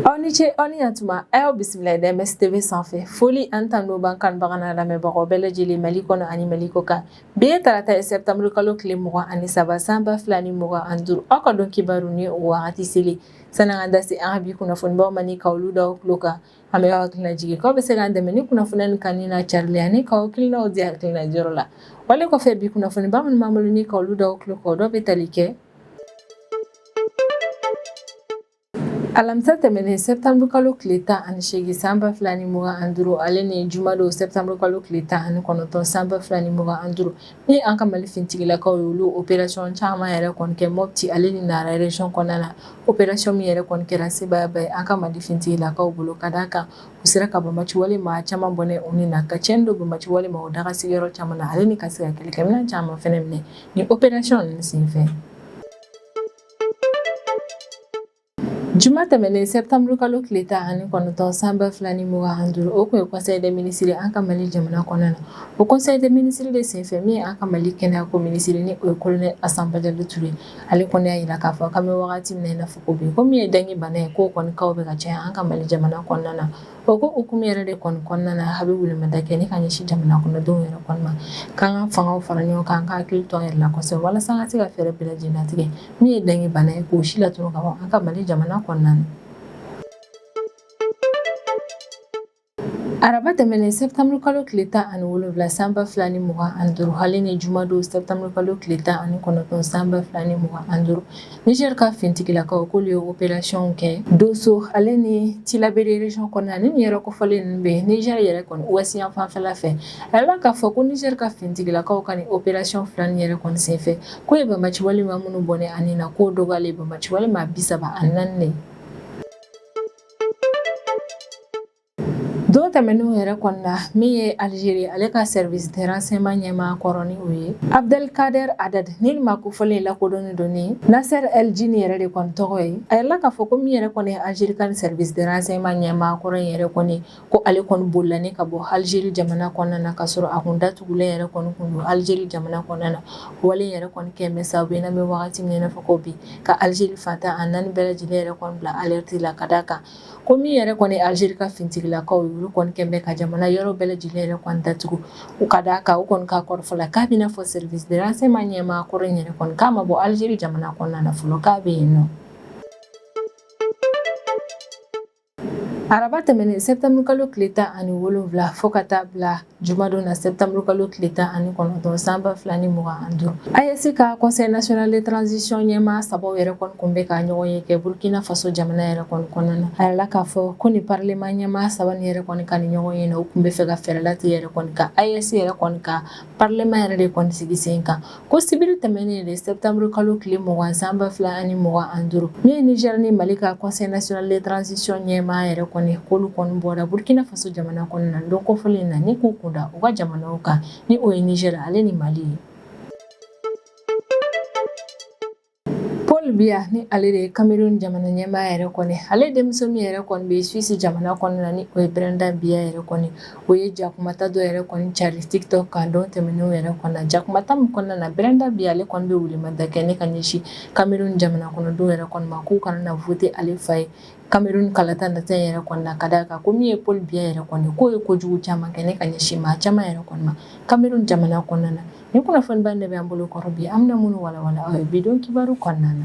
Aw ni ce, aw ni yantuma. A y'aw bisimila DMS TV sanfɛ. Foli ani tanu b'an kanubaga n'a lamɛnbagaw bɛɛ lajɛlen, Mali kɔnɔ ani Mali kɔ kan. Bi ye tarata ye, septembre kalo tile 23, san 2025. Aw ka don kibaru ni o wagati seli. Sani an ka da se an ka bi kunnafonibaw ma ni ka olu da aw tulo kan, an bɛ aw hakilina jigin k'aw bɛ se k'an dɛmɛ ni kunnafoniya nin kanuni n'a carili ani k'aw hakilinaw di hakilina jɔyɔrɔ la. Wale kɔfɛ, bi kunnafoniba minnu b'an bolo ni ka olu da aw tulo kan, o dɔ bɛ tali kɛ: alamisa tɛmɛnen, septembre kalo tile 18, san 2025, ale ni jumadon, septembre kalo tile 19, san 2025, ni an ka Mali fintigilakaw ye olu opération caman yɛrɛ kɔni kɛ Mopti ale ni Nara région kɔnɔna na. Opération min yɛrɛ kɔni kɛra sebaayaba ye an ka Mali fintigilakaw bolo, ka d'a kan u sera ka banbaci wale maa caman bɔnɛ u ni na, ka tiɲɛni don banbaci wale ma o daga sigiyɔrɔ caman na, ale ni ka se ka kɛlɛkɛminɛn caman fɛnɛ minɛ ni opération ninnu senfɛ. Juma tɛmɛnen, septembre kalo tile 19, san 2025, o tun ye conseil des ministres an ka Mali jamana kɔnɔna na. O conseil des ministres de senfɛ, min ye an ka Mali kɛnɛya ko minisiri, ni o ye colonel Asan Bajalo Ture, ale kɔni y'a jira k'a fɔ k'an bɛ wagati min na i n'a fɔ ko bi, ko min ye dengue bana ye, k'o kɔni cas bɛ ka caya an ka Mali jamana kɔnɔna na. O ko hukumu yɛrɛ de kɔni kɔnɔna na, a bɛ welemada kɛ ni ka ɲɛsin jamana kɔnɔdenw yɛrɛ kɔni ma, k'an ka fangaw fara ɲɔgɔn kan, an ka hakili to an yɛrɛ la kosɛbɛ, walasa an ka se ka fɛɛrɛ bɛɛ lajɛlen latigɛ min ye dengue bana ye, k'o si latunu ka bɔ an ka Mali jamana kɔnɔna na. Araba tɛmɛnen, septembre kalo tile 17, san 2025, ale ni jumadon, septembre kalo tile 19, san 2025, Niger ka fintigilakaw k'olu ye opération kɛ Dosso ale ni Tillabéri région kɔnɔna. Ni nin yɔrɔ kofɔlen ninnu bɛ Niger yɛrɛ kɔni ouest yan fanfɛla fɛ. A yirala k'a fɔ ko Niger ka fintigilakaw ka nin opération fila nin yɛrɛ kɔni senfɛ, k'o ye banbaci wale maa minnu bɔnɛ ani na, k'o dɔgɔyalen banbaci wale maa 34 de ye. Don tɛmɛnenw yɛrɛ kɔnɔna, min ye Algérie ale ka service de renseignement ɲɛmaa kɔrɔ, ni o ye Abdelkader Haddad, ni nin maa kofɔlen lakodɔnnen don ni Nasser El Djinn yɛrɛ de kɔni tɔgɔ ye, a yirala k'a fɔ ko min yɛrɛ kɔni ye Algérie ka service de renseignement ɲɛmaa kɔrɔ in yɛrɛ kɔni, ko ale kɔni bolila ni ka bɔ Algérie jamana kɔnɔna na, ka sɔrɔ a kun datugulen yɛrɛ kɔni kun don Algérie jamana kɔnɔna na. Wale yɛrɛ kɔni kɛ bɛ sababu ye, n'an bɛ wagati min na i n'a fɔ ko bi, ka Algérie fan 14 bɛɛ lajɛlen yɛrɛ kɔni bila alerte la, ka d'a kan ko min yɛrɛ kɔni Algérie ka fintigilakaw ye, olu kɔni kɛn bɛ ka jamana yɔrɔ bɛɛ lajɛlen yɛrɛ kɔni datugu u ka d'a kan u kɔni ka kɔrɔfɔ la, k'a bɛna fɔ service de renseignement ɲɛmaa kɔrɔ in yɛrɛ kɔni, k'a ma bɔ Algérie jamana kɔnɔna na fɔlɔ, k'a bɛ yen nɔ. Araba tɛmɛnen, septembre kalo tile 17, fo ka taa bila jumadon na, septembre kalo tile 19, san 2025, AES ka conseil national de transition ɲɛmaa sabaw yɛrɛ kɔni kun bɛ ka ɲɔgɔn ye kɛ Burkina Faso jamana yɛrɛ kɔni kɔnɔna na. A yirala k'a fɔ ko ni parlement ɲɛmaa saba nin yɛrɛ kɔni ka nin ɲɔgɔn ye na, u kun bɛ fɛ ka fɛɛrɛ latigɛ yɛrɛ kɔni ka AES yɛrɛ kɔni ka parlement yɛrɛ de kɔni sigi sen kan. Ko sibiri tɛmɛnen de, septembre kalo tile 20, san 2025, min ye Niger ni Mali ka conseil national de transition ɲɛmaa yɛrɛ kɔni, k'olu kɔni bɔra Burkina Faso jamana kɔnɔna na don kofɔlen na, ni k'u kunda u ka jamanaw kan, ni o ye Niger ale ni Mali ye. Paul Biya, ni ale de ye Cameroun jamana ɲɛmaa yɛrɛ kɔni, ale denmuso min yɛrɛ kɔni bɛ Suisse jamana kɔnɔna na, ni o ye Brenda Biya yɛrɛ kɔni, o ye jakumata dɔ yɛrɛ kɔni cari TikTok kan don tɛmɛnenw yɛrɛ kɔnɔ na. Jakumata min kɔnɔna na, Brenda Biya ale kɔni bɛ welemada kɛ ne ka ɲɛsin Cameroun jamana kɔnɔdenw yɛrɛ kɔni ma, k'u kana na voter ale fa ye Cameroun kalata nata yɛrɛ kɔni na, ka d'a kan ko min ye Paul Biya yɛrɛ kɔni, k'o ye kojugu caman kɛ ne ka ɲɛsin maa caman yɛrɛ kɔni ma Cameroun jamana kɔnɔna na. Ni kunnafoniba de bɛ an bolo kɔrɔ bi, an bɛna minnu walawala aw ye bi don kibaru kɔnɔna na.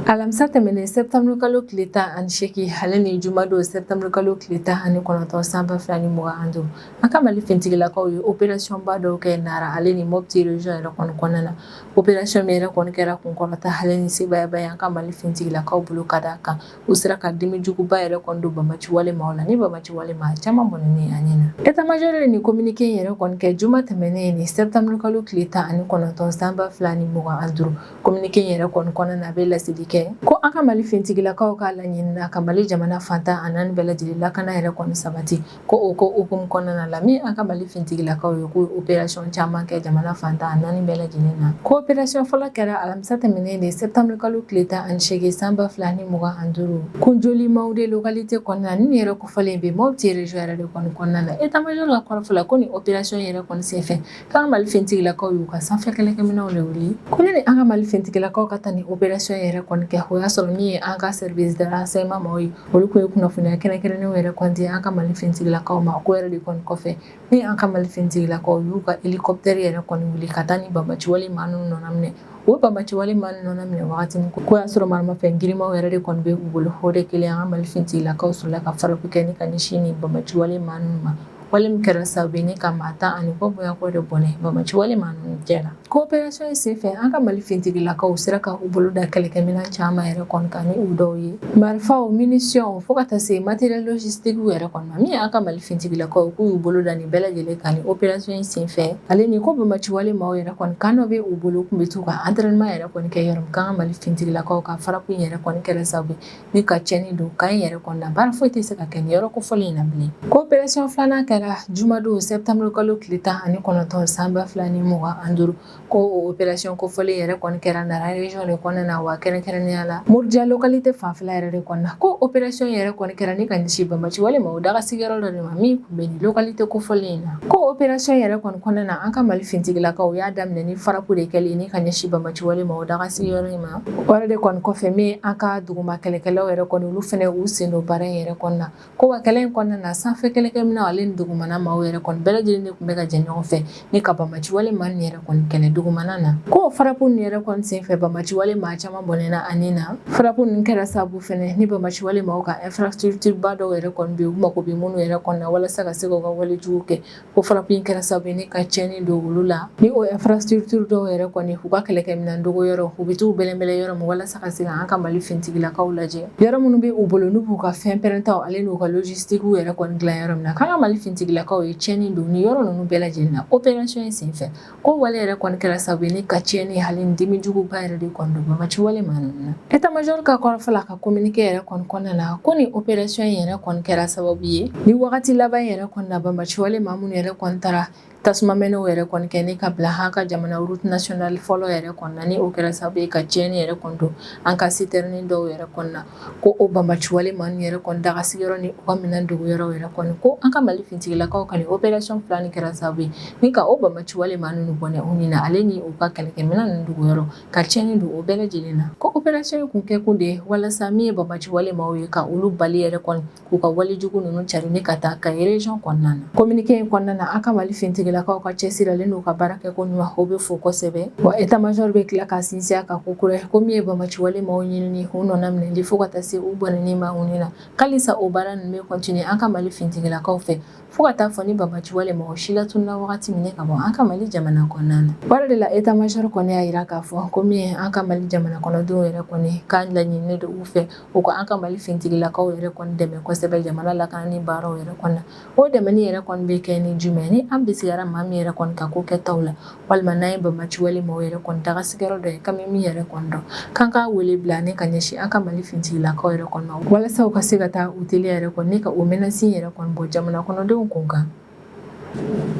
Alamisa tɛmɛnen, septembre kalo tile 18, ale ni jumadon, septembre kalo tile 19, san 2025, an ka Mali fintigilakaw ye opération ba dɔw kɛ Nara ale ni Mopti région yɛrɛ kɔni kɔnɔna na. Opération min yɛrɛ kɔni kɛra kunkɔrɔta ale ni sebaayaba ye an ka Mali fintigilakaw bolo, ka d'a kan u sera ka dimi juguba yɛrɛ kɔni don banbaci wale maaw la, ni banbaci wale maa caman bɔnɛnen a ɲɛ na. État major ye nin communiqué in yɛrɛ kɔni kɛ juma tɛmɛnen ni septembre kalo tile 19, san 2025. Communiqué in yɛrɛ kɔni kɔnɔna na, a bɛ laseli kɛ ko an ka Mali fintigilakaw ka laɲini na ka Mali jamana fan 14 bɛɛ lajɛlen lakana yɛrɛ kɔni sabati, ko o ko hukumu kɔnɔna la, min an ka Mali fintigilakaw ye, ko opération caman kɛ jamana fan 14 bɛɛ lajɛlen na. Ko opération fɔlɔ kɛra alamisa tɛmɛnen de, septembre kalo tile 18, san 2025, Kunjoli Mawude localité kɔnɔna na, ni nin yɛrɛ kofɔlen bɛ Mopti région yɛrɛ de kɔni kɔnɔna na. État major ka kɔrɔfɔ la, ko nin opération yɛrɛ kɔni senfɛ, k'an ka Mali fintigilakaw y'u ka sanfɛ kɛlɛkɛminɛnw de wuli. Ko ne ni an ka Mali fintigilakaw ka taa ni opération yɛrɛ kɔni kɔni kɛ, o y'a sɔrɔ min ye an ka service de renseignement maaw ye, olu tun ye kunnafoniya kɛrɛnkɛrɛnnenw yɛrɛ kɔni di an ka Mali finitigilakaw ma. Ko yɛrɛ de kɔni kɔfɛ, ni an ka Mali finitigilakaw y'u ka hélicoptère yɛrɛ kɔni wuli ka taa ni banbaanciwale maa ninnu nɔna minɛ. O banbaanciwale maa ninnu nɔna minɛ wagati min, ko y'a sɔrɔ maramafɛn girinmanw yɛrɛ de kɔni bɛ u bolo. O de kɛlen, an ka Mali finitigilakaw sɔrɔla ka frappe kɛ ni ka ɲɛsin ni banbaanciwale maa ninnu ma, wale min kɛra sababu ye ni ka maa 10 ani kɔ bɔɲɔgɔnko de bɔnɛ banbaanciwale maa ninnu cɛ la. Coopération in senfɛ, an ka Mali finitigilakaw sera ka u bolo da kɛlɛkɛminɛn caman yɛrɛ kɔni kan, ni u dɔw ye marifaw, munitions, fo ka taa se matériel logistique yɛrɛ kɔni ma. Min ye an ka Mali finitigilakaw k'u y'u bolo da nin bɛɛ lajɛlen kan ni opération in senfɛ, ale ni ko banbaanciwale maaw yɛrɛ kɔni camp dɔ bɛ u bolo, tun bɛ t'u ka entraînement yɛrɛ kɔni kɛ yɔrɔ min, k'an ka Mali finitigilakaw ka frappe in yɛrɛ kɔni kɛra sababu ni ka tiɲɛni don camp in yɛrɛ kɔni na, baara foyi tɛ se ka kɛ nin yɔrɔ kofɔlen in na bilen. Ko opération filanan kɛra jumadon, septembre kalo tile 19, san 2025. Ko o opération kofɔlen yɛrɛ kɔni kɛra Nara région de kɔnɔna na, wa kɛrɛnkɛrɛnnenya la Mourdiah localité fanfɛla yɛrɛ de kɔnɔna na. Ko opération yɛrɛ kɔni kɛra ni ka ɲɛsin banbaanciwale maaw daga sigiyɔrɔ dɔ de ma min tun bɛ nin localité kofɔlen in na. Ko opération yɛrɛ kɔni kɔnɔna na, an ka Mali finitigilakaw y'a daminɛ ni frappe de kɛli ni ka ɲɛsin banbaanciwale maaw daga sigiyɔrɔ in ma. O yɛrɛ de kɔni kɔfɛ, min an ka duguma kɛlɛkɛlaw yɛrɛ kɔni, olu fɛnɛ u sen don baara in yɛrɛ kɔnɔna na. Ko wa kɛlɛ in kɔnɔna na, sanfɛ kɛlɛkɛminɛnw ale ni dugumana maaw yɛrɛ kɔni bɛɛ lajɛlen de tun bɛ ka jɛ ɲɔgɔn fɛ ni ka banbaanciwale maa nin yɛrɛ kɔni kɛlɛ dugumana na. Ko frappe nin yɛrɛ kɔni senfɛ, banbaanciwale maa caman bɔnɛna a ni na. Frappe ninnu kɛra sababu fɛnɛ ni banbaanciwale maaw ka infrastructure ba dɔw yɛrɛ kɔni bɛ yen, u mako bɛ minnu yɛrɛ kɔni na walasa ka se k'u ka wale jugu kɛ, ko frappe in kɛra sababu ye ni ka tiɲɛni don olu la. Ni o infrastructure dɔw yɛrɛ kɔni, u ka kɛlɛkɛminɛn dogo yɔrɔ, u bɛ t'u bɛlɛnbɛlɛn yɔrɔ min walasa ka se ka an ka Mali finitigilakaw lajɛ, yɔrɔ minnu bɛ u bolo n'u b'u ka fɛn pɛrɛntaw ale n'u ka logistique yɛrɛ kɔni dilan yɔrɔ min na, k'an ka Mali finitigilakaw ye tiɲɛni don ni yɔrɔ ninnu bɛɛ lajɛlen na opération in senfɛ. Ko wale yɛrɛ kɔni kɛra sababu ye ni ka tiɲɛni hali ni dimi juguba yɛrɛ de kɔni don banbaanci wale maa ninnu na. État major ka kɔrɔfɔ la, ka communiqué yɛrɛ kɔni kɔnɔna na, ko ni opération in yɛrɛ kɔni kɛra sababu ye ni wagati laban yɛrɛ kɔni na, banbaanci wale maa minnu yɛrɛ kɔni taara tasuma mɛnɛw yɛrɛ kɔni kɛ ni ka bila an ka jamana route nationale fɔlɔ yɛrɛ kɔni na, ni o kɛra sababu ye ka tiɲɛni yɛrɛ kɔni don an ka citerne dɔw yɛrɛ kɔni na, ko o banbaanci wale maa ninnu yɛrɛ kɔni daga sigiyɔrɔ ni u ka minɛn dogo yɔrɔ yɛrɛ kɔni, ko an ka Mali finitigilakaw ka nin opération fila nin kɛra sababu ye ni ka o banbaanci wale maa ninnu bɔnɛ u ni na, ale ni u ka kɛlɛkɛminɛn ninnu dogo yɔrɔ, ka tiɲɛni don o bɛɛ lajɛlen na. Ko opération in kun kɛ kun de ye walasa min ye banbaanci wale maaw ye, ka olu bali yɛrɛ kɔni k'u ka walejugu ninnu cari ni ka taa Kayi région kɔnɔna na. Communiqué in kɔnɔna na, an ka Mali finitigilakaw ka cɛsiri ale n'u ka baara kɛ ko ɲuman, o bɛ fo kosɛbɛ. Wa état major bɛ tila ka sinsin a kan ko kura ko min ye banbaanci wale maaw ɲinini, u nɔna minɛli, fo ka taa se u bɔnɛni ma u ni na, halisa o baara ninnu bɛ continuer an ka Mali finitigilakaw fɛ, fo ka taa fɔ ni banbaanci wale mɔgɔ si latununa wagati min ka bɔ an ka Mali jamana kɔnɔna na. O yɛrɛ de la, état major kɔni y'a jira k'a fɔ ko min ye an ka Mali jamana kɔnɔdenw yɛrɛ kɔni k'a laɲininen don u fɛ, u ka an ka Mali finitigilakaw yɛrɛ kɔni dɛmɛ kosɛbɛ jamana lakanani baaraw yɛrɛ kɔni na. O dɛmɛni yɛrɛ kɔni bɛ kɛ ni jumɛn? Ni an bisigara maa min yɛrɛ kɔni ka ko kɛtaw la, walima n'an ye banbaanci wale maaw yɛrɛ kɔni daga sigiyɔrɔ dɔ ye k'an bɛ min yɛrɛ kɔni dɔn, k'an k'a wele bila ni ka ɲɛsin an ka Mali finitigilakaw yɛrɛ kɔni ma, walasa u ka se ka taa u teliya yɛrɛ kɔni ni ka o menace yɛrɛ kɔni bɔ jamana kɔnɔdenw kun kan.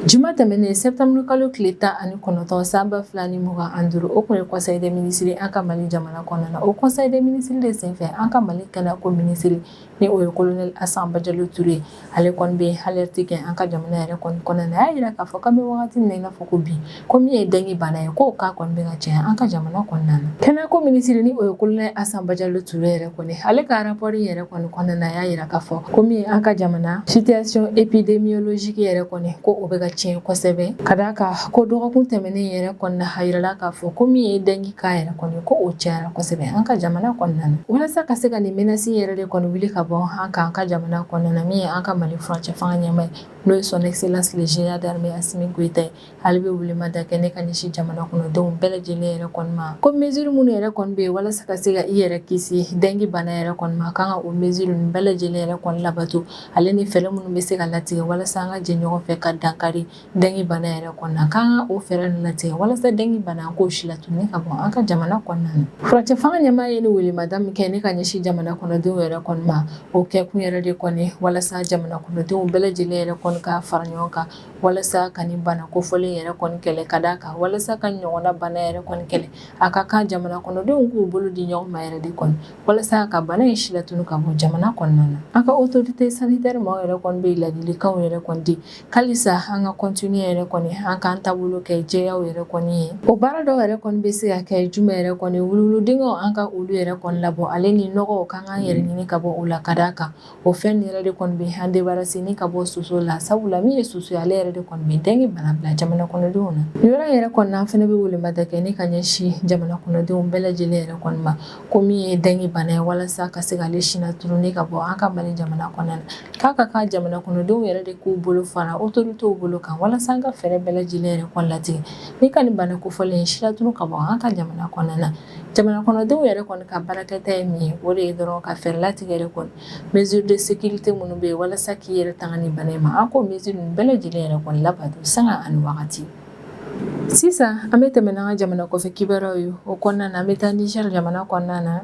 Juma tɛmɛnen, septembre kalo tile 19, san 2025, o tun ye conseil des ministres an ka Mali jamana kɔnɔna na. O conseil des ministres de senfɛ, an ka Mali kɛnɛyako minisiri, ni o ye colonel Asan Bajalo Ture, ale kɔni bɛ alerte kɛ an ka jamana yɛrɛ kɔni kɔnɔna na. A y'a jira k'a fɔ k'an bɛ wagati min na i n'a fɔ ko bi, ko min ye dengue bana ye, k'o cas kɔni bɛ ka caya an ka jamana kɔnɔna na. Kɛnɛyako minisiri, ni o ye colonel Asan Bajalo Ture yɛrɛ kɔni, ale ka rapport yɛrɛ kɔni kɔnɔna na, a y'a jira k'a fɔ ko min ye an ka jamana situation épidémiologique yɛrɛ kɔni, ko o bɛ ka tiɲɛ kosɛbɛ, ka d'a kan ko dɔgɔkun tɛmɛnen yɛrɛ kɔni na, a yirala k'a fɔ ko min ye dengue cas yɛrɛ kɔni, ko o cayara kosɛbɛ an ka jamana kɔnɔna na. Walasa ka se ka nin menace yɛrɛ de kɔni wuli ka bɔ an kan an ka jamana kɔnɔna na, min ye an ka Mali furancɛ fanga ɲɛmaa ye, n'o ye son excellence le général d'armée Assimi Goïta ye, ale bɛ welemada kɛ ne ka ɲɛsin jamana kɔnɔdenw bɛɛ lajɛlen yɛrɛ kɔni ma, ko mesure minnu yɛrɛ kɔni bɛ yen walasa ka se ka i yɛrɛ kisi dengue bana yɛrɛ kɔni ma, k'an ka o mesure ninnu bɛɛ lajɛlen yɛrɛ kɔni labato, ale ni fɛɛrɛ minnu bɛ se ka latigɛ walasa an ka jɛ ɲɔgɔn fɛ ka dankari dengue bana yɛrɛ kɔni na, k'an ka o fɛɛrɛ ninnu latigɛ walasa dengue bana k'o si latununi ka bɔ an ka jamana kɔnɔna na. Furancɛ fanga ɲɛmaa ye ni welemada min kɛ ne ka ɲɛsin jamana kɔnɔdenw yɛrɛ kɔni ma. O kɛkun yɛrɛ de kɔni walasa jamana kɔnɔdenw bɛɛ lajɛlen yɛrɛ kɔni ka fara ɲɔgɔn kan walasa ka nin bana kofɔlen yɛrɛ kɔni kɛlɛ, ka d'a kan walasa ka ɲɔgɔnna bana yɛrɛ kɔni kɛlɛ, a ka kan jamana kɔnɔdenw k'u bolo di ɲɔgɔn ma yɛrɛ de kɔni walasa ka bana in silatunu ka bɔ jamana kɔnɔna na. An ka autorité sanitaire maaw yɛrɛ kɔni bɛ ladilikanw yɛrɛ kɔni di halisa an ka continuer yɛrɛ kɔni an k'an taabolo kɛ jɛyaw yɛrɛ kɔni ye. O baara dɔw yɛrɛ kɔni bɛ se ka kɛ jumɛn yɛrɛ kɔni? Wuluwuludingɛw, an ka olu yɛrɛ kɔni labɔ, ale ni nɔgɔw, k'an k'an yɛrɛ ɲini ka bɔ o la, ka d'a kan o fɛn yɛrɛ de kɔni bɛ an débarrasser ni ka bɔ soso la, sabula min ye soso ye, ale yɛrɛ de kɔni bɛ dengue bana bila jamana kɔnɔdenw na. Nin yɔrɔ yɛrɛ kɔni an fana bɛ welemada kɛ ni ka ɲɛsin jamana kɔnɔdenw bɛɛ lajɛlen yɛrɛ kɔni ma, ko min ye dengue bana ye, walasa ka se k'ale silatunu ni ka bɔ an ka Mali jamana kɔnɔna na, k'a ka kan jamana kɔnɔdenw yɛrɛ de k'u bolo fara autoritéw bolo kan walasa an ka fɛɛrɛ bɛɛ lajɛlen yɛrɛ kɔni latigɛ ni ka nin bana kofɔlen in silatunu ka bɔ an ka jamana kɔnɔna na. Jamana kɔnɔdenw yɛrɛ kɔni ka baarakɛta ye min ye, o de ye dɔrɔn ka fɛɛrɛ latigɛ yɛrɛ kɔni, mesure de sécurité minnu bɛ yen walasa k'i yɛrɛ tanga nin bana in ma, an k'o mesure ninnu bɛɛ lajɛlen yɛrɛ kɔni labato sanga ani wagati. Sisan an bɛ tɛmɛ n'an ka jamana kɔfɛ kibaruyaw ye. O kɔnɔna na, an bɛ taa Niger jamana kɔnɔna na.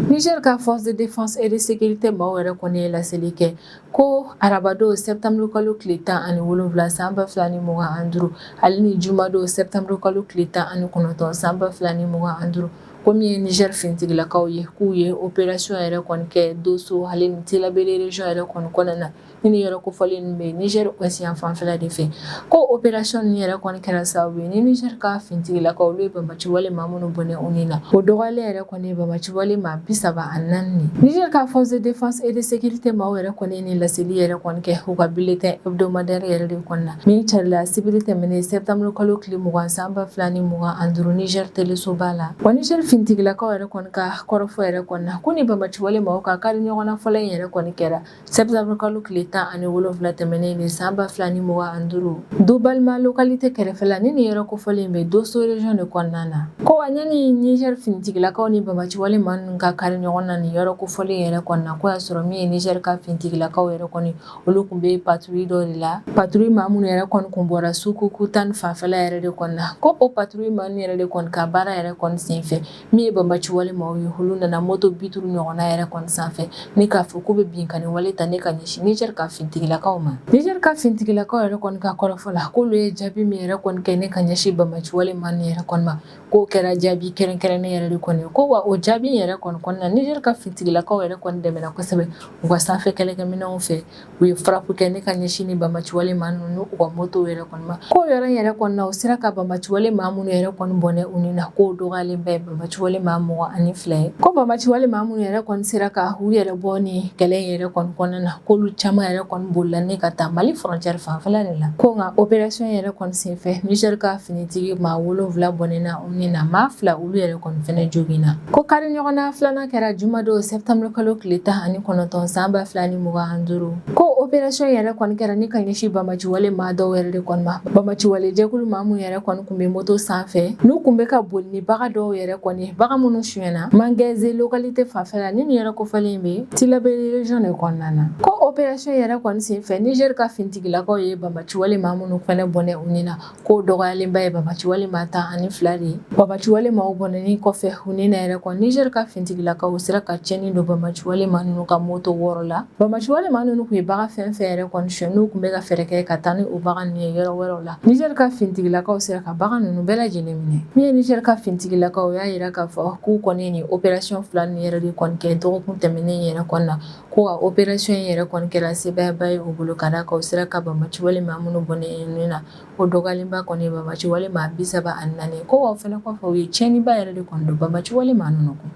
Niger ka force de défense et de sécurité maaw yɛrɛ kɔni ye laseli kɛ ko arabadon septembre kalo tile 17 san 2025, ale ni jumadon septembre kalo tile 19 san 2025, ko min ye Niger finitigilakaw ye, k'u ye opération yɛrɛ kɔni kɛ Dosso ale ni Tillabéri région yɛrɛ kɔni kɔnɔna na. Ni nin yɔrɔ kofɔlen ninnu bɛ Niger ouest yan fanfɛla de fɛ, ko opération ninnu yɛrɛ kɔni kɛra sababu ye ni Niger ka finitigilakaw, olu ye banbaanciwale maa minnu bɔnɛ u ni na, o dɔgɔyalen yɛrɛ kɔni ye banbaanciwale maa 34 ye. Niger ka force de défense et de sécurité maaw yɛrɛ kɔni ye nin laseli yɛrɛ kɔni kɛ u ka bulletin hebdomadaire yɛrɛ de kɔni na, min carila sibiri tɛmɛnen septembre kalo tile 20 san 2025 Niger telesoba la. Wa Niger finitigilakaw yɛrɛ kɔni ka kɔrɔfɔ yɛrɛ kɔni na, ko ni banbaanciwale maaw ka kari ɲɔgɔnna fɔlɔ in yɛrɛ kɔni kɛra septembre kalo tile 17 tɛmɛnen de san 2025, Dobalma localité kɛrɛfɛla, ni nin yɔrɔ kofɔlen bɛ Dosso région de kɔnɔna na. Ko wa ɲani Niger finitigilakaw ni banbaanciwale maa ninnu ka kari ɲɔgɔn na nin yɔrɔ kofɔlen yɛrɛ kɔni na, ko y'a sɔrɔ min ye Niger ka finitigilakaw yɛrɛ kɔni, olu tun bɛ patrouille dɔ de la, patrouille maa minnu yɛrɛ kɔni kun bɔra Sukukutan fanfɛla yɛrɛ de kɔni na. Ko o patrouille maa ninnu yɛrɛ de kɔni ka baara yɛrɛ kɔni senfɛ, min ye banbaanciwale maaw ye, olu nana moto 50 ɲɔgɔnna yɛrɛ kɔni sanfɛ ni k'a fɔ k'u bɛ binkanni wale ta ne ka ɲɛsin Niger ka finitigilakaw ma. Niger ka finitigilakaw yɛrɛ kɔni ka kɔrɔfɔ la, k'olu ye jaabi min yɛrɛ kɔni kɛ ne ka ɲɛsin banbaanciwale maa ninnu yɛrɛ kɔni ma, k'o kɛra jaabi kɛrɛnkɛrɛnnen yɛrɛ de kɔni. Ko wa o jaabi yɛrɛ kɔni kɔnɔna, Niger ka finitigilakaw yɛrɛ kɔni dɛmɛna kosɛbɛ u ka sanfɛ kɛlɛkɛminɛnw fɛ. U ye frappe kɛ ne ka ɲɛsin ni banbaanciwale maa ninnu u ka moto yɛrɛ kɔni ma. Ko yɔrɔ in yɛrɛ kɔni na, u sera ka banbaanciwale maa minnu yɛrɛ kɔni bɔnɛ u ni na, k'o dɔgɔyalen bɛɛ banbaanciwale maa 22 ye. Ko banbaanciwale maa minnu yɛrɛ kɔni sera ka u yɛrɛ bɔ ni kɛlɛ in yɛrɛ kɔni kɔnɔna na, k'olu caman yɛrɛ kɔni bolila ne ka taa Mali frontière fanfɛla de la. Ko nka opération yɛrɛ kɔni senfɛ, Niger ka finitigi maa 7 bɔnɛna u ni na, maa 2 olu yɛrɛ kɔni fɛnɛ joginna. Ko kari ɲɔgɔnna filanan kɛra jumadon septembre kalo tile 19 san 2025. Ko opération yɛrɛ kɔni kɛra ni ka ɲɛsin banbaanciwale maa dɔw yɛrɛ de kɔni ma, banbaanciwale jɛkulu maa minnu yɛrɛ kɔni kun bɛ moto sanfɛ, n'u kun bɛ ka boli ni bagan dɔw yɛrɛ kɔni, bagan minnu sonyɛna Mangeze localité fanfɛla, ni nin yɔrɔ kofɔlen bɛ Tillabéri région de kɔnɔna na. Ko opération yɛrɛ kɔni senfɛ, Niger ka finitigilakaw ye banbaanciwale maa minnu fɛnɛ bɔnɛ u ni na, k'o dɔgɔyalenba ye banbaanciwale maa 12 de ye. Banbaanciwale maaw bɔnɛni kɔfɛ u ni na yɛrɛ kɔni, Niger ka finitigilakaw sera ka tiɲɛni don banbaanciwale maa ninnu ka moto 6 la. Banbaanciwale maa ninnu tun ye bagan fɛn fɛn yɛrɛ kɔni suɲɛ, n'u tun bɛ ka fɛɛrɛ kɛ ka taa ni o bagan ninnu ye yɔrɔ wɛrɛw la, Niger ka finitigilakaw sera ka bagan ninnu bɛɛ lajɛlen minɛ. Min ye Niger ka finitigilakaw y'a jira k'a fɔ k'u kɔni ye nin opération fila ninnu yɛrɛ de kɔni kɛ dɔgɔkun tɛmɛnen yɛrɛ kɔni na. Ko ka opération in yɛrɛ kɔni kɛra sebaayaba ye u bolo, ka d'a kan u sera ka banbaanciwale maa minnu bɔnɛ ni na, o dɔgɔyalenba kɔni ye banbaanciwale maa 34. Ko wa o fɛnɛ kɔfɛ, u ye tiɲɛniba yɛrɛ de kɔni don banbaanciwale maa ninnu kun.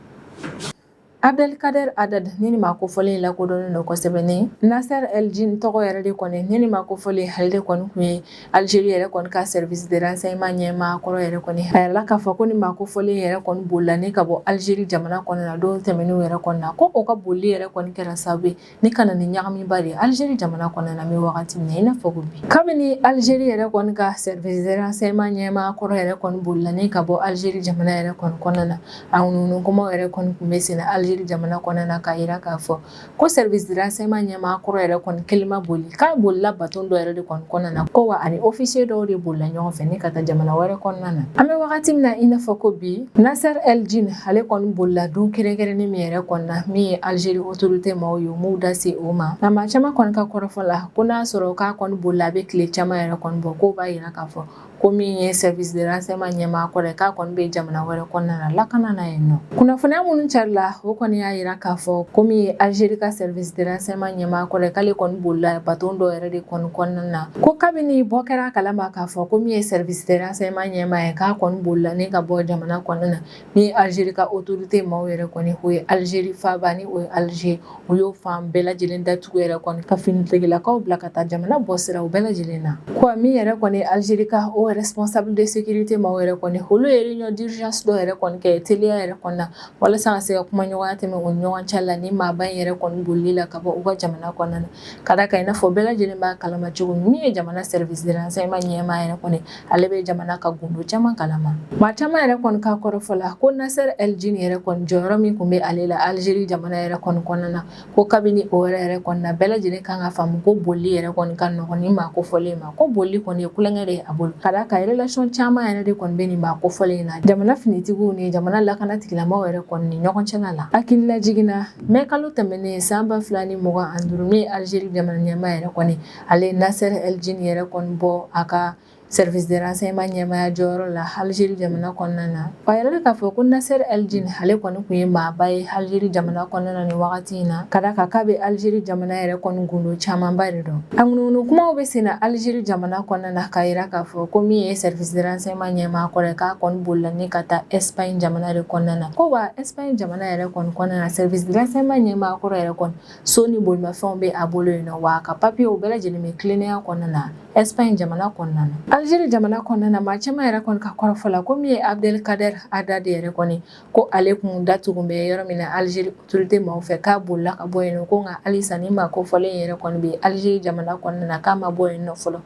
Abdelkader Haddad, ni nin maa kofɔlen in lakodɔnnen don kosɛbɛ ni Nasser El-Dine tɔgɔ yɛrɛ de kɔni, ni nin maa kofɔlen ale de kɔni kun ye Algérie yɛrɛ kɔni ka service de renseignement ɲɛmaa kɔrɔ yɛrɛ kɔni. A yirala k'a fɔ ko ni maa kofɔlen yɛrɛ kɔni bolila ni ka bɔ Algérie jamana kɔnɔna na don tɛmɛnenw yɛrɛ kɔni na. Ko o ka bolili yɛrɛ kɔni kɛra sababu ye ni ka na ni ɲagamiba de ye Algérie jamana kɔnɔna na, bɛ wagati min na i n'a fɔ ko bi. Kabini Algérie yɛrɛ kɔni ka service de renseignement ɲɛmaa kɔrɔ yɛrɛ kɔni bolila ni ka bɔ Algérie jamana yɛrɛ kɔni kɔnɔna na, a ŋunuŋunu kumaw yɛrɛ kɔni tun bɛ sen na Algérie. Algérie jamana kɔnɔna na, k'a jira k'a fɔ ko service de renseignement ɲɛmaa kɔrɔ yɛrɛ kɔni kelen ma boli, k'a bolila baton dɔ yɛrɛ de kɔni kɔnɔna na, ko wa ani officier dɔw de bolila ɲɔgɔn fɛ ni ka taa jamana wɛrɛ kɔnɔna na. An bɛ wagati min na i n'a fɔ ko bi, Nasser El Djinn ale kɔni bolila don kɛrɛnkɛrɛnnen min yɛrɛ kɔni na, min ye Algérie autorité maaw ye, u m'u da se o ma. Nka maa caman kɔni ka kɔrɔfɔ la, ko n'a sɔrɔ k'a kɔni bolila a bɛ tile caman yɛrɛ kɔni bɔ, k'o b'a jira k'a fɔ ko min ye service de renseignement ɲɛmaa kɔrɔ ye, k'a kɔni bɛ jamana wɛrɛ kɔnɔna na lakana na yen nɔ. Kunnafoniya minnu carila, o kɔni y'a jira k'a fɔ ko min ye Algérie ka service de renseignement ɲɛmaa kɔrɔ ye, k'ale kɔni bolila baton dɔ yɛrɛ de kɔni kɔnɔna na. Ko kabini bɔ kɛra a kalama k'a fɔ ko min ye service de renseignement ɲɛmaa ye, k'a kɔni bolila ni ka bɔ jamana kɔnɔna na, min ye Algérie ka autorité maaw yɛrɛ kɔni, o ye Algérie faaba ni o ye Alger, u y'o fan bɛɛ lajɛlen datugu yɛrɛ kɔni, ka finitigilakaw bila ka taa jamana bɔ siraw bɛɛ lajɛlen na. Ko min yɛrɛ kɔni Algérie ka o responsable de sécurité maaw yɛrɛ kɔni, olu ye réunion d'urgence dɔ yɛrɛ kɔni kɛ teliya yɛrɛ kɔni na, walasa ka se ka kumaɲɔgɔnya tɛmɛ u ni ɲɔgɔn cɛ la ni maaba in yɛrɛ kɔni bolili la ka bɔ u ka jamana kɔnɔna na. Ka da kan, i n'a fɔ bɛɛ lajɛlen b'a kalama cogo min ye, jamana service de renseignement ɲɛmaa yɛrɛ kɔni, ale bɛ jamana ka gundo caman kalama. Maa caman yɛrɛ kɔni ka kɔrɔfɔ la, ko Nasser El Djinn yɛrɛ kɔni, jɔyɔrɔ min tun bɛ ale la Algérie jamana yɛrɛ kɔni kɔnɔna na, ko kabini o yɛrɛ yɛrɛ kɔni na, bɛɛ lajɛlen kan ka faamu ko bolili yɛrɛ kɔni ka nɔgɔn ni maa kofɔlen ma, ko bolili kɔni ye tulonkɛ de ye a bolo. Ka da kan, relation caman yɛrɛ de kɔni bɛ nin maa kofɔlen in na jamana finitigiw ni jamana lakana tigilamaw yɛrɛ kɔni ni ɲɔgɔn cɛla la. Hakililajigin na, mɛ kalo tɛmɛnen san 2025, min ye Algérie jamana ɲɛmaa yɛrɛ kɔni, ale Nasser El Djinn yɛrɛ kɔni bɔ a ka service de renseignement ɲɛmaaya jɔyɔrɔ la Algérie jamana kɔnɔna na. A yɛrɛ k'a fɔ ko Nasser El Djinn ale kɔni tun ye maaba ye Algérie jamana kɔnɔna na nin wagati in na, ka da kan k'a bɛ Algérie jamana yɛrɛ kɔni gundo camanba de dɔn. A ŋunuŋunu kumaw bɛ sen na Algérie jamana kɔnɔna na, k'a jira k'a fɔ ko min ye service de renseignement ɲɛmaa kɔrɔ ye, k'a kɔni bolila ni ka taa Espagne jamana de kɔnɔna na. Ko wa Espagne jamana yɛrɛ kɔni kɔnɔna na, service de renseignement ɲɛmaa kɔrɔ yɛrɛ kɔni, so ni bolimafɛnw bɛ a bolo yen nɔ, wa a ka papiyew bɛɛ lajɛlen bɛ tilennenya kɔnɔna na Espagne jamana kɔnɔna na. Algérie jamana kɔnɔna na, maa caman yɛrɛ kɔni ka kɔrɔfɔ la, ko min ye Abdelkader Haddad yɛrɛ kɔni, ko ale kun datugu bɛ yɔrɔ min na Algérie autorité maaw fɛ, k'a bolila ka bɔ yen nɔ. Ko nka halisa ni maa kofɔlen yɛrɛ kɔni bɛ Algérie jamana kɔnɔna na, k'a ma bɔ yen nɔ fɔlɔ.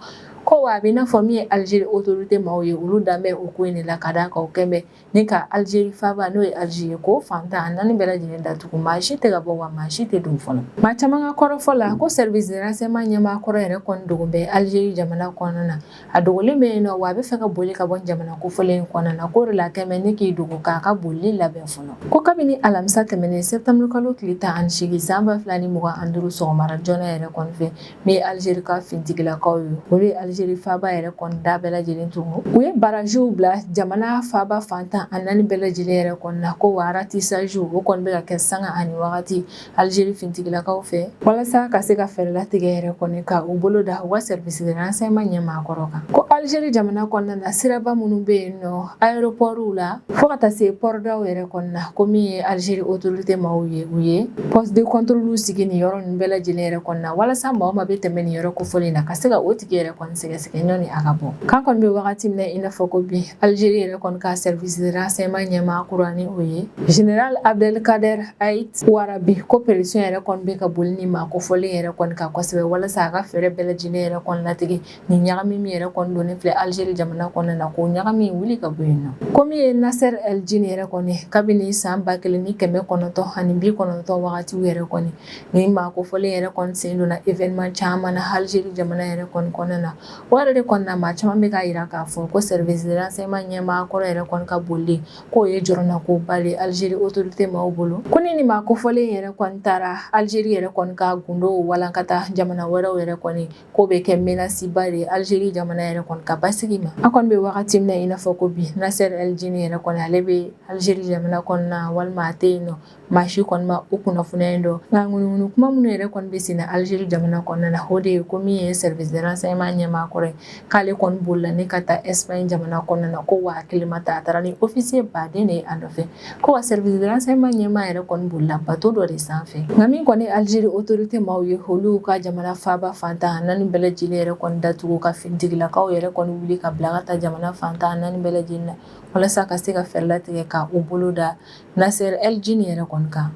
Ko wa a bɛ i n'a fɔ min ye Algérie autorité maaw ye, olu dan bɛ o ko in de la, ka d'a kan o kɛn bɛ ni ka Algérie faaba, n'o ye Alger ye, k'o fan 14 bɛɛ lajɛlen datugu, maa si tɛ ka bɔ wa maa si tɛ don fɔlɔ. Maa caman ka kɔrɔfɔ la, ko service de renseignement ɲɛmaa kɔrɔ yɛrɛ kɔni dogo bɛ Algérie jamana kɔnɔna na, a dogolen bɛ yen nɔ, wa a bɛ fɛ ka boli ka bɔ jamana kofɔlen in kɔnɔna na, k'o de la kɛmɛ ni k'i dogo k'a ka bolili labɛn fɔlɔ. Ko kabini alamisa tɛmɛnen septembre kalo tile 18 san 2025 sɔgɔmara joona yɛrɛ kɔni fɛ, min ye Algérie ka finitigilakaw ye, olu ye Algérie faaba yɛrɛ kɔni da bɛɛ lajɛlen tugu, u ye barajiw bila jamana faaba fan 14 bɛɛ lajɛlen yɛrɛ kɔni na. Ko wa ratissage o kɔni bɛ ka kɛ sanga ani wagati Algérie finitigilakaw fɛ, walasa ka se ka fɛɛrɛ latigɛ yɛrɛ kɔni ka u bolo da u ka service de renseignement ɲɛmaa kɔrɔ kan. Ko Algérie jamana kɔnɔna na, siraba minnu bɛ yen nɔ, aéroportw la, fo ka taa se port daw yɛrɛ kɔni na, ko min ye Algérie autorité maaw ye, u ye poste de contrôle sigi nin yɔrɔ ninnu bɛɛ lajɛlen yɛrɛ kɔni na, walasa maa o maa bɛ tɛmɛ nin yɔrɔ kofɔlen na, ka se ka o tigi yɛrɛ kɔni sɛgɛsɛgɛ ɲɔni a ka bɔ. K'an kɔni bɛ wagati min na i n'a fɔ ko bi, Algérie yɛrɛ kɔni ka service de renseignement ɲɛmaa kura, ni o ye général Abdelkader Ait Ouarabi, ko pression yɛrɛ kɔni bɛ ka boli ni maa kofɔlen yɛrɛ kɔni kan kosɛbɛ, walasa a ka fɛɛrɛ bɛɛ lajɛlen yɛrɛ kɔni latigɛ ni ɲagami min yɛrɛ kɔni donnen filɛ Algérie jamana kɔnɔna na, k'o ɲagami wuli ka bɔ yen nɔ. Ko min ye Nasser El Djinn yɛrɛ kɔni, kabini san 1990 wagatiw yɛrɛ kɔni, ni maa kofɔlen yɛrɛ kɔni sen donna événement caman na Algérie jamana yɛrɛ kɔni kɔnɔna na. O yɛrɛ de kɔni na, maa caman bɛ k'a jira k'a fɔ ko service de renseignement ɲɛmaa kɔrɔ yɛrɛ kɔni ka boli, k'o ye jɔrɔnakoba de Algérie autorité maaw bolo. Ko ni nin maa kofɔlen yɛrɛ kɔni taara Algérie yɛrɛ kɔni ka gundo walankata jamana wɛrɛw yɛrɛ kɔni, k'o bɛ kɛ menace ba de ye Algérie jamana yɛrɛ kɔni ka basigi ma. An kɔni bɛ wagati min na i n'a fɔ ko bi, Nasser El Djinn yɛrɛ kɔni, ale bɛ Algérie jamana kɔnɔna walima a tɛ yen nɔ, maa si kɔni ma o kunnafoniya in dɔn. Nka ŋunuŋunu kuma minnu yɛrɛ kɔni bɛ sen na Algérie jamana kɔnɔna na, o de ye ko min ye service de renseignement ɲɛmaa kɔrɔ ye, k'ale kɔni bolila ni ka taa Espagne jamana kɔnɔna na, ko wa a kelen ma taa, a taara ni officier baden de ye a nɔfɛ. Ko wa service de renseignement ɲɛmaa yɛrɛ kɔni bolila bateau dɔ de sanfɛ. Nka min kɔni Algérie autorité maaw ye, olu ka jamana faaba fan 14 bɛɛ lajɛlen yɛrɛ kɔni datugu, ka finitigilakaw yɛrɛ kɔni wuli ka bila ka taa jamana fan 14 bɛɛ lajɛlen na, walasa ka se ka fɛɛrɛ latigɛ ka u bolo da Nasser El Djinn yɛrɛ kɔni kan.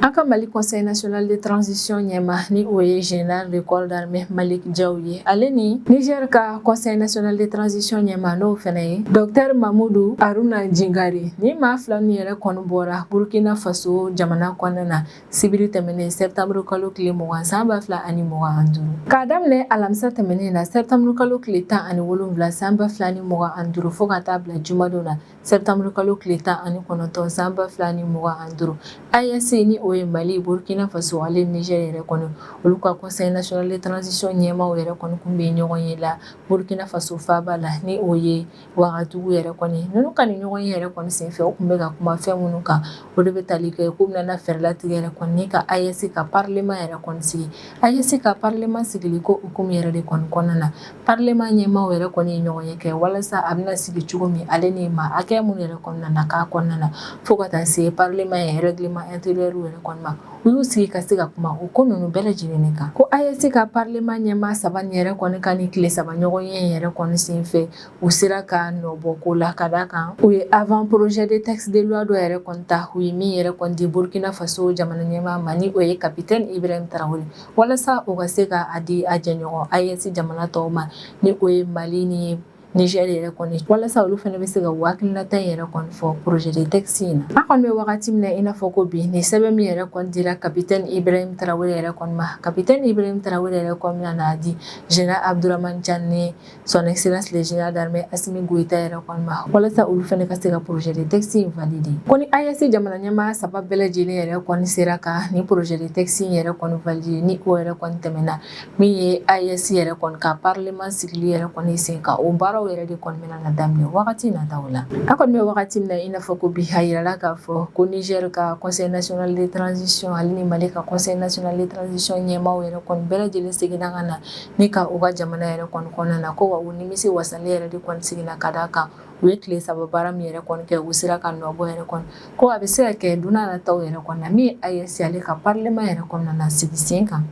An ka Mali Conseil national de transition ɲɛmaa, ni o ye général de corps d'armée Malick Diaw ye, ale ni Niger ka Conseil national de transition ɲɛmaa, n'o fana ye docteur Mamadou Harouna Djingarey, ni maa fila ninnu yɛrɛ kɔni bɔra Burkina Faso jamana kɔnɔna na sibiri tɛmɛnen, septembre kalo tile 20, san 2025. K'a daminɛ alamisa tɛmɛnen na, septembre kalo tile 17, san 2025, fo ka taa bila jumadon na, septembre kalo tile 19, san 2025, AES, ni o ye Mali, Burkina Faso ale Niger yɛrɛ kɔni, olu ka Conseil national de transition ɲɛmaaw yɛrɛ kɔni kun bɛ ɲɔgɔn ye la Burkina Faso faaba la, ni o ye Wagadugu yɛrɛ kɔni. Ninnu ka nin ɲɔgɔn ye yɛrɛ kɔni senfɛ, u tun bɛ ka kuma fɛn minnu kan, o de bɛ tali kɛ k'u bɛna fɛɛrɛ latigɛ yɛrɛ kɔni ni ka AES ka parlement yɛrɛ kɔni sigi. AES ka parlement sigili ko hukumu yɛrɛ de kɔni kɔnɔna na, parlement ɲɛmaaw yɛrɛ kɔni ye ɲɔgɔn ye kɛ walasa a bɛna sigi cogo min, ale ni maa hakɛ minnu yɛrɛ kɔnɔna na k'a kɔnɔna na, fo ka taa se parlement ye règlement intérieur yɛrɛ kɔni ma. U y'u sigi ka se ka kuma o ko ninnu bɛɛ lajɛlen kan. Ko AES ka parlement ɲɛmaa saba nin yɛrɛ kɔni ka nin tile 3 ɲɔgɔn ye yɛrɛ kɔni senfɛ, u sera ka nɔbɔ ko la, ka d'a kan u ye avant projet de texte de loi dɔ yɛrɛ kɔni ta, u ye min yɛrɛ kɔni di Burkina Faso jamana ɲɛmaa ma, ni o ye capitaine Ibrahim Traoré, walasa u ka se ka a di a jɛɲɔgɔn AES jamana tɔw ma, ni o ye Mali ni Niger yɛrɛ kɔni, walasa olu fana bɛ se ka hakilinata in yɛrɛ kɔni fɔ projet de texte in na. An kɔni bɛ wagati min na i n'a fɔ ko bi, nin sɛbɛn min yɛrɛ kɔni dira capitaine Ibrahim Traoré yɛrɛ kɔni ma, capitaine Ibrahim Traoré yɛrɛ kɔni bɛna n'a di général Abdourahamane Tiani, son excellence le général d'armée Assimi Goïta yɛrɛ kɔni ma, walasa olu fana ka se ka projet de texte in valider. Ko ni AES jamana ɲɛmaa saba bɛɛ lajɛlen yɛrɛ kɔni sera ka nin projet de texte in yɛrɛ kɔni valider, ni o yɛrɛ kɔni tɛmɛna, min ye AES yɛrɛ kɔni ka parlement sigili yɛrɛ kɔni sen kan, o baaraw yɛrɛ de kɔni bɛna na daminɛ wagati nataw la. An kɔni bɛ wagati min na i n'a fɔ ko bi, a yirala k'a fɔ ko Niger ka Conseil national de transition ale ni Mali ka Conseil national de transition ɲɛmaaw yɛrɛ kɔni bɛɛ lajɛlen seginna ka na ni ka u ka jamana yɛrɛ kɔni kɔnɔna na, ko wa u nimisi wasalen yɛrɛ de kɔni seginna, ka d'a kan u ye tile 3 baara min yɛrɛ kɔni kɛ, u sera ka nɔbɔ yɛrɛ kɔni, ko a bɛ se ka kɛ don nataw yɛrɛ kɔnɔ na, min ye AES ale ka parlement yɛrɛ kɔnɔna na sigi sen kan.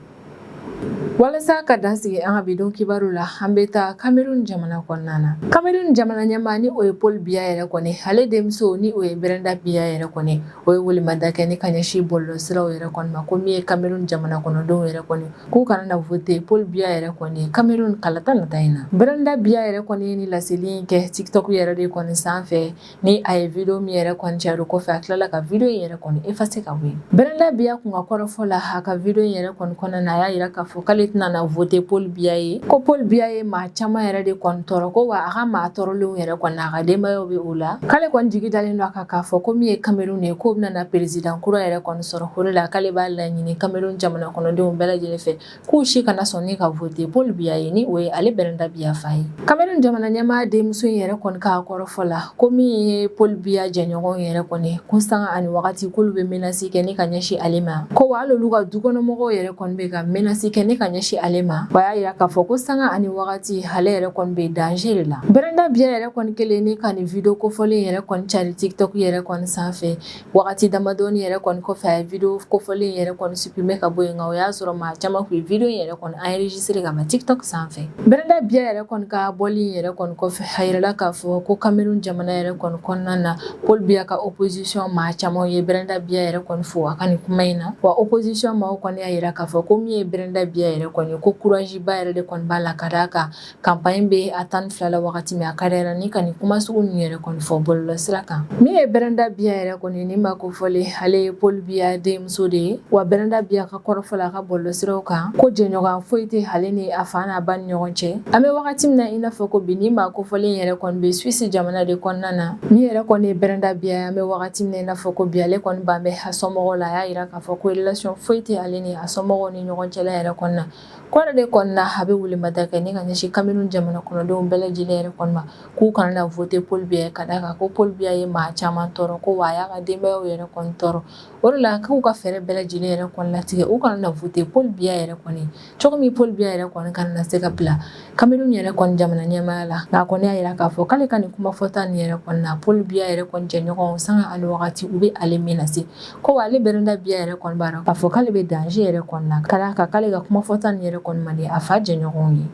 Walasa ka dan sigi an ka bi don kibaru la, an bɛ taa Cameroun jamana kɔnɔna na. Cameroun jamana ɲɛmaa, ni o ye Paul Biya yɛrɛ kɔni, ale denmuso, ni o ye Brenda Biya yɛrɛ kɔni, o ye welemada kɛ ni ka ɲɛsin bɔlɔlɔsiraw yɛrɛ kɔni ma, ko min ye Cameroun jamana kɔnɔdenw yɛrɛ kɔni, k'u kana na voter Paul Biya yɛrɛ kɔni Cameroun kalata nata in na. Brenda Biya yɛrɛ kɔni ye ni laseli in kɛ TikTok yɛrɛ de kɔni sanfɛ, ni a ye video min yɛrɛ kɔni cari kɔfɛ, a tilala ka video in yɛrɛ kɔni effacer ka bɔ yen. Brenda Biya kun ka kɔrɔfɔ la a ka video in yɛrɛ kɔni kɔnɔna na, a y'a yira k'a fɔ k'ale tɛna na voter Paul Biya ye, ko Paul Biya ye maa caman yɛrɛ de kɔni tɔɔrɔ, ko wa a ka maa tɔɔrɔlenw yɛrɛ kɔni, a ka denbayaw bɛ o la, k'ale kɔni jigi dalen don a kan k'a fɔ ko min ye Cameroun ye, k'o bɛna na président kura yɛrɛ kɔni sɔrɔ. O de la k'ale b'a laɲini Cameroun jamana kɔnɔdenw bɛɛ lajɛlen fɛ k'u si kana sɔn ni ka voter Paul Biya ye, ni o ye ale Brenda Biya fa ye. Cameroun jamana ɲɛmaa denmuso in yɛrɛ kɔni k'a kɔrɔfɔ la, ko min ye Paul Biya jɛɲɔgɔnw yɛrɛ kɔni, ko sanga ani wagati k'olu bɛ menace kɛ ni ka ɲɛsin ale ma, ko wa hali olu ka dukɔnɔmɔgɔw yɛrɛ kɔni bɛ ka menace kɛ ni ka ɲɛsin ale ma. Wa y'a yira k'a fɔ ko sanga ani wagati ale yɛrɛ kɔni bɛ danger de la. Brenda Biya yɛrɛ kɔni kelen ni ka nin video kofɔlen yɛrɛ kɔni cari TikTok yɛrɛ kɔni sanfɛ, wagati damadɔni yɛrɛ kɔni kɔfɛ, a ye video kofɔlen yɛrɛ kɔni supprimer ka bɔ yen, nka o y'a sɔrɔ maa caman kun ye video in yɛrɛ kɔni enregistré ka ban TikTok sanfɛ. Brenda Biya yɛrɛ kɔni ka bɔli in yɛrɛ kɔni kɔfɛ, a yirala k'a fɔ ko Cameroun jamana yɛrɛ kɔni kɔnɔna na, Paul Biya ka opposition maa caman ye Brenda Biya yɛrɛ kɔni fo a ka nin kuma in na. Wa opposition maaw kɔni y'a yira k'a fɔ ko min ye Brenda Biya yɛrɛ kɔni, ko courage ba yɛrɛ de kɔni b'a la, ka d'a kan campagne bɛ a 12 la wagati min, a ka ni ka nin kuma sugu ninnu yɛrɛ kɔni fɔ bɔlɔlɔsira kan. Min ye Brenda Biya yɛrɛ kɔni, ni maa ko fɔlen, ale ye Paul Biya denmuso de ye. Wa Brenda Biya ka kɔrɔfɔ la a ka bɔlɔlɔsiraw kan, ko jɛɲɔgɔnya foyi tɛ ale ni a fa n'a ba ni ɲɔgɔn cɛ. An bɛ wagati min na i n'a fɔ ko bi, ni maa kofɔlen yɛrɛ kɔni bɛ Suisse jamana de kɔnɔna na. Min yɛrɛ kɔni ye Brenda Biya ye, an bɛ wagati min na i n'a fɔ ko bi, ale kɔni ban bɛ a somɔgɔw la. A y'a yira k'a fɔ ko relation foyi tɛ ale ni a somɔgɔw ni ɲɔgɔn cɛla yɛrɛ kɔnɔna na. Ko yɛrɛ de kɔni na, a bɛ welemada kɛ ni ka ɲɛsin Cameroun jamana kɔnɔdenw bɛɛ lajɛlen yɛrɛ kɔni ma, k'u kana na voter Paul Biya, ka d'a kan ko Paul Biya ye maa caman tɔɔrɔ, ko wa a y'a ka denbayaw yɛrɛ kɔni tɔɔrɔ. O de la k'u ka fɛɛrɛ bɛɛ lajɛlen yɛrɛ kɔni latigɛ, u kana na voter Paul Biya yɛrɛ kɔni, cogo min Paul Biya yɛrɛ kɔni kana na se ka bila Cameroun yɛrɛ kɔni jamana ɲɛmaaya la. Nka a kɔni y'a yira k'a fɔ k'ale ka nin kuma fɔta nin yɛrɛ kɔni na, Paul Biya yɛrɛ kɔni jɛɲɔgɔnw, sanga ani wagati u bɛ ale menacer, ko wa ale Brenda Biya yɛrɛ kɔni b'a dɔn k'a fɔ k'ale bɛ danger yɛrɛ kɔni na, ka d'a kan k'ale ka kuma fɔta nin yɛrɛ kɔni man di a fa jɛɲɔgɔnw ye.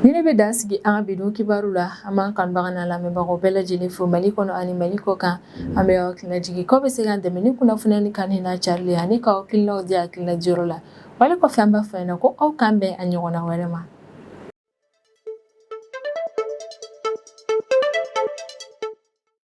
Ni ne bɛ dan sigi an ka bi don kibaru la. An b'an kanubaga n'a lamɛnbagaw bɛɛ lajɛlen fo Mali kɔnɔ ani Mali kɔ kan. An bɛ aw hakilina jigin k'aw bɛ se k'an dɛmɛ ni kunnafoniya ni kanu n'a carili ani k'aw hakilinaw di hakilina diyɔrɔ la. Wale kɔfɛ, an b'a fɔ ɲɛna ko aw k'an bɛn a ɲɔgɔnna wɛrɛ ma.